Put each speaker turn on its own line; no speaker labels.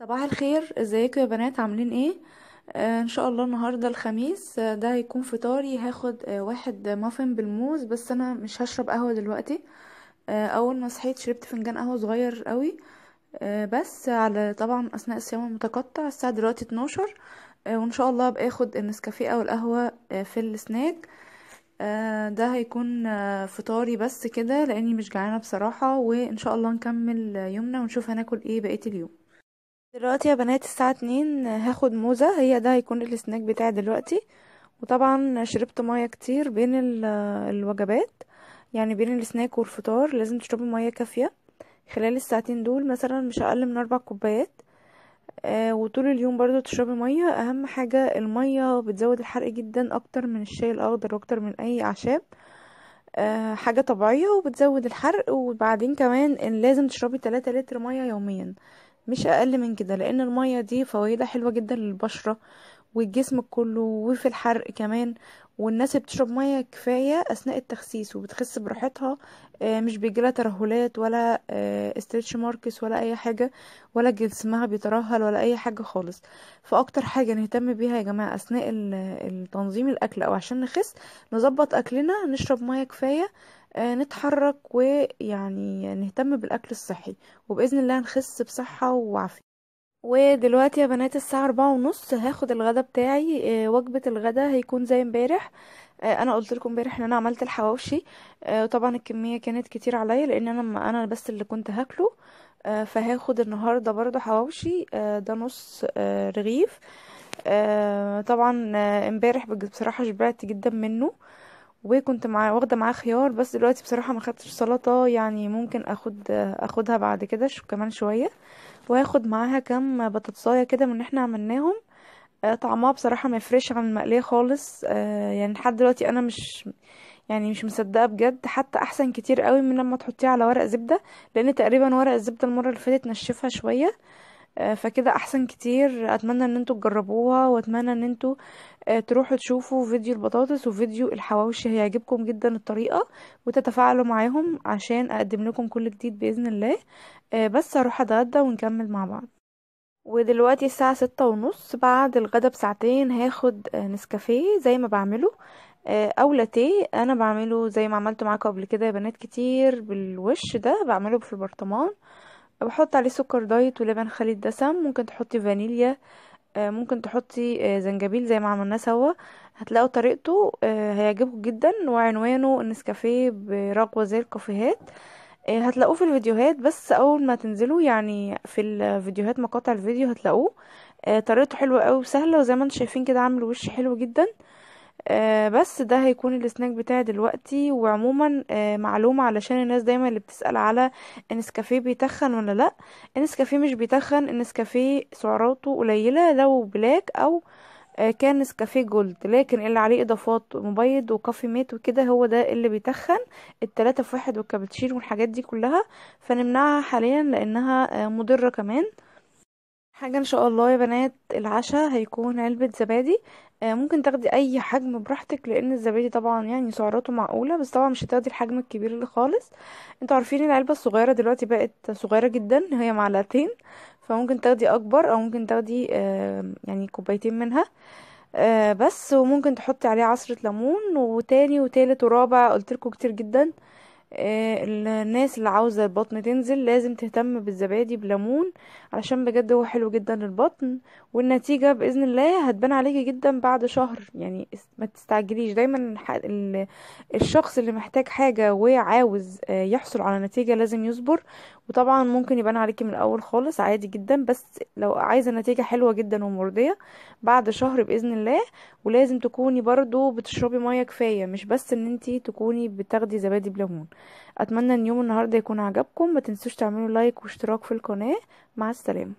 صباح الخير، ازيكم يا بنات؟ عاملين ايه؟ ان شاء الله النهارده الخميس، ده هيكون فطاري. هاخد واحد مافن بالموز، بس انا مش هشرب قهوة دلوقتي. اول ما صحيت شربت فنجان قهوة صغير قوي، بس على طبعا اثناء الصيام المتقطع. الساعة دلوقتي 12، وان شاء الله ابقى اخد النسكافيه او القهوة في السناك. ده هيكون فطاري بس كده، لاني مش جعانة بصراحة. وان شاء الله نكمل يومنا ونشوف هناكل ايه بقية اليوم. دلوقتي يا بنات الساعة 2، هاخد موزة، هي ده هيكون السناك بتاعي دلوقتي. وطبعا شربت مية كتير بين الوجبات، يعني بين السناك والفطار لازم تشربي مية كافية خلال الساعتين دول، مثلا مش اقل من 4 كوبايات. وطول اليوم برضو تشربي مية. اهم حاجة المية بتزود الحرق جدا اكتر من الشاي الاخضر واكتر من اي اعشاب، حاجة طبيعية وبتزود الحرق. وبعدين كمان إن لازم تشربي 3 لتر مية يوميا، مش اقل من كده، لان المية دي فوائدها حلوة جدا للبشرة والجسم كله وفي الحرق كمان. والناس اللي بتشرب مية كفاية اثناء التخسيس وبتخس براحتها، مش بيجيلها ترهلات ولا stretch marks ولا اي حاجة، ولا جسمها بيترهل ولا اي حاجة خالص. فاكتر حاجة نهتم بيها يا جماعة اثناء التنظيم الاكل او عشان نخس، نظبط اكلنا، نشرب مية كفاية، نتحرك، ويعني نهتم بالاكل الصحي، وباذن الله نخس بصحة وعافيه. ودلوقتي يا بنات الساعة 4:30، هاخد الغدا بتاعي. وجبة الغدا هيكون زي امبارح. انا قلت لكم امبارح ان انا عملت الحواوشي، طبعا الكمية كانت كتير عليا لان انا بس اللي كنت هاكله، فهاخد النهارده برضو حواوشي، ده نص رغيف. طبعا امبارح بصراحة شبعت جدا منه، وكنت واخده معاه خيار، بس دلوقتي بصراحة ما خدتش سلطة، يعني ممكن اخدها بعد كده كمان شوية. وهاخد معاها كام بطاطسايه كده من اللي احنا عملناهم، طعمها بصراحة ما يفرقش عن المقليه خالص. يعني لحد دلوقتي انا مش مصدقه بجد، حتى احسن كتير قوي من لما تحطيها على ورق زبدة، لان تقريبا ورق الزبدة المرة اللي فاتت نشفها شوية، فكده احسن كتير. اتمنى ان انتوا تجربوها، واتمنى ان انتوا تروحوا تشوفوا فيديو البطاطس وفيديو الحواوشي، هيعجبكم جدا الطريقة، وتتفاعلوا معاهم عشان اقدم لكم كل جديد باذن الله. بس هروح اتغدى ونكمل مع بعض. ودلوقتي الساعة 6:30، بعد الغدا بساعتين هاخد نسكافيه زي ما بعمله، او لاتية. انا بعمله زي ما عملته معاكم قبل كده يا بنات كتير، بالوش ده بعمله في البرطمان، بحط عليه سكر diet ولبن خالي الدسم، ممكن تحطي فانيليا، ممكن تحطي زنجبيل زي ما عملناه سوا. هتلاقوا طريقته هيعجبكم جدا، وعنوانه النسكافيه برغوة زي الكافيهات، هتلاقوه في الفيديوهات، بس اول ما تنزلوا يعني في الفيديوهات مقاطع الفيديو هتلاقوه. طريقته حلوة قوي وسهلة، وزي ما انتم شايفين كده عامل وش حلو جدا. بس ده هيكون السناك بتاعي دلوقتي. وعموما معلومة علشان الناس دايما اللي بتسأل على النسكافيه بيتخن ولا لا، النسكافيه مش بيتخن، النسكافيه سعراته قليلة لو black او كان نسكافيه gold، لكن اللي عليه اضافات مبيض و Coffee Mate وكده هو ده اللي بيتخن، التلاتة في واحد والكابتشينو والحاجات دي كلها، فنمنعها حاليا لانها مضرة كمان. حاجة ان شاء الله يا بنات العشاء هيكون علبة زبادي، ممكن تاخدي اي حجم براحتك، لان الزبادي طبعا يعني سعراته معقولة، بس طبعا مش هتاخدي الحجم الكبير اللي خالص. انتوا عارفين العلبة الصغيرة دلوقتي بقت صغيرة جدا، هي معلقتين، فممكن تاخدي اكبر او ممكن تاخدي يعني كوبايتين منها، بس. وممكن تحطي عليه عصرة ليمون، وتاني وتالت ورابع، قلتلكوا كتير جدا. الناس اللي عاوزة البطن تنزل لازم تهتم بالزبادي بليمون، علشان بجد هو حلو جدا للبطن، والنتيجة بإذن الله هتبان عليكي جدا بعد شهر. يعني ما تستعجليش، دايما الشخص اللي محتاج حاجة وعاوز يحصل على نتيجة لازم يصبر. وطبعا ممكن يبان عليكي من الأول خالص عادي جدا، بس لو عايزة نتيجة حلوة جدا ومرضية بعد شهر بإذن الله. ولازم تكوني برضو بتشربي مية كفاية، مش بس ان انتي تكوني بتاخدي زبادي بليمون. اتمنى ان يوم النهارده يكون عجبكم، ما تنسوش تعملوا لايك واشتراك في القناة. مع السلامة.